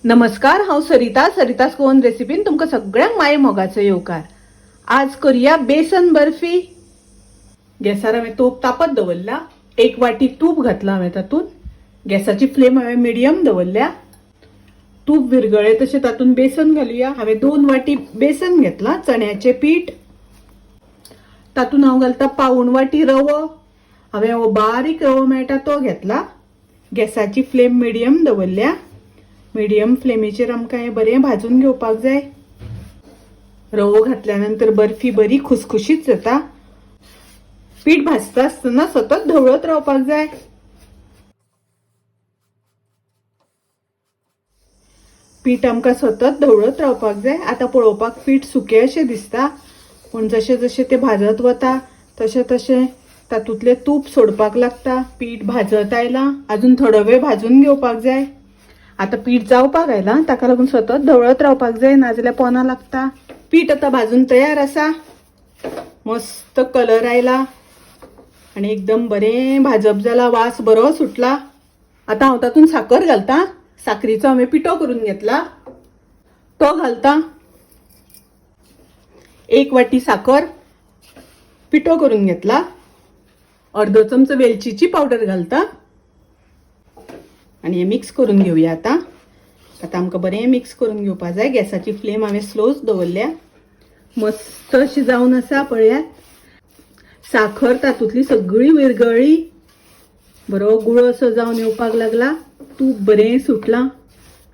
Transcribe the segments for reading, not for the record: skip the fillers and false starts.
नमस्कार, हांव सरिता. सरिता's गोवन रेसिपीन तुमकां सगळ्यांक माये मोगाचो येवकार. आज करूया बेसन बर्फी. गॅसार हांवें तोप तापत दवरला. एक वाटी तूप घातला हांवें तातूंत. गॅसाची फ्लेम हांवें मिडियम दवरल्या. तूप विरगळे तशें तातूंत बेसन घालुया. हांवें 2 वाटी बेसन घेतला, चण्याचें पीठ. तातूंत हांव घालता 1.25 वाटी रवो. हांवें हो बारीक रवो मेळटा तो घेतला. गॅसाची फ्लेम मिडियम दवरल्या. मिडियम फ्लेमीचेर आमकां हें बरें भाजून घेवपाक जाय. रवो घातल्या नंतर बर्फी बरी खुसखुशीत जाता. पीठ भाजता आसतना सतत धवळत रावपाक जाय. पीठ आमकां सतत धवळत रावपाक जाय. आतां पळोवपाक पीठ सुकें अशें दिसता, पूण जशें जशें तें भाजत वता तशें तशें तातूंतलें तूप सोडपाक लागता. पीठ भाजत आयलां, अजून थोडो वेळ भाजून घेवपाक जाय. आतां पीठ जावपाक आयलां, ताका लागून सतत धवळत रावपाक जाय, नाजाल्यार पोना लागता. पीठ आतां भाजून तयार आसा. मस्त कलर आयला आनी एकदम बरें भाजप जाला, वास बरो सुटला. आतां हांव तातूंत साकर घालता. साकरीचो हांवें पिठो करून घेतला, तो घालता. 1 वाटी साकर पिठो करून घेतला. अर्दो चमचो वेलचीची पावडर घालता आनी हें मिक्स करून घेवया. आतां आतां आमकां बरें मिक्स करून घेवपा जाय. गॅसाची फ्लेम हांवें स्लोच दवरल्या. मस्त अशी जावन आसा, पळयात. साखर तातूंतली सगळी विरगळ्ळी, बरो गुळो असो जावन येवपाक लागला. तूप बरें सुटलां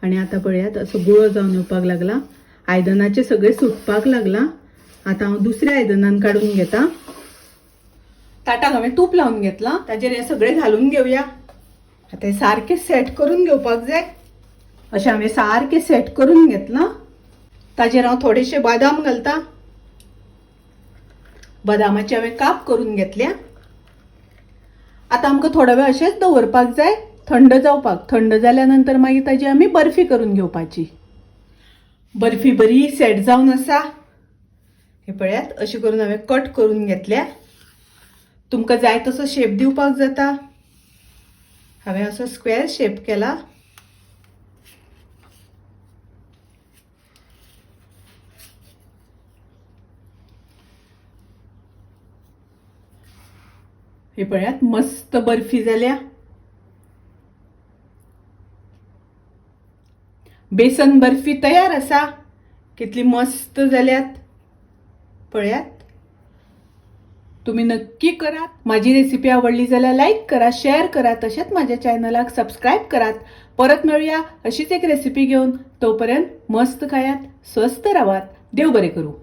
आनी आतां पळयात असो गुळो जावन येवपाक लागला. आयदनाचें सगळें सुटपाक लागलां. आतां हांव दुसऱ्या आयदनान काडून घेता. ताटाक हांवें तूप लावन घेतलां, ताजेर हें सगळें घालून घेवया. आतां हें सारकें सेट करून घेवपाक जाय. अशें हांवें सारकें सेट करून घेतलां. ताजेर हांव थोडेशे बदाम घालता. बदामाचे हांवें काप करून घेतल्या. आतां आमकां थोडो वेळ अशेंच दवरपाक जाय थंड जावपाक. थंड जाल्या नंतर मागीर ताजी आमी बर्फी करून घेवपाची. बर्फी बरी सेट जावन आसा, हे पळयात. अशें करून हांवें कट करून घेतल्या. तुमकां जाय तसो शेप दिवपाक जाता. हांवें असो स्क्वेअर शेप केला. हे पळयात, मस्त बर्फी जाल्या. बेसन बर्फी तयार आसा. कितली मस्त जाल्यात पळयात. तुम्ही नक्की करात. माझी रेसिपी आवडली जाल्यार लाईक करा, शेअर करा, तशेंच माझ्या चॅनलाक सबस्क्राईब करात. परत मेळूया अशीच एक रेसिपी घेवन. तोपर्यंत मस्त खायात, स्वस्थ रावात. देव बरें करूं.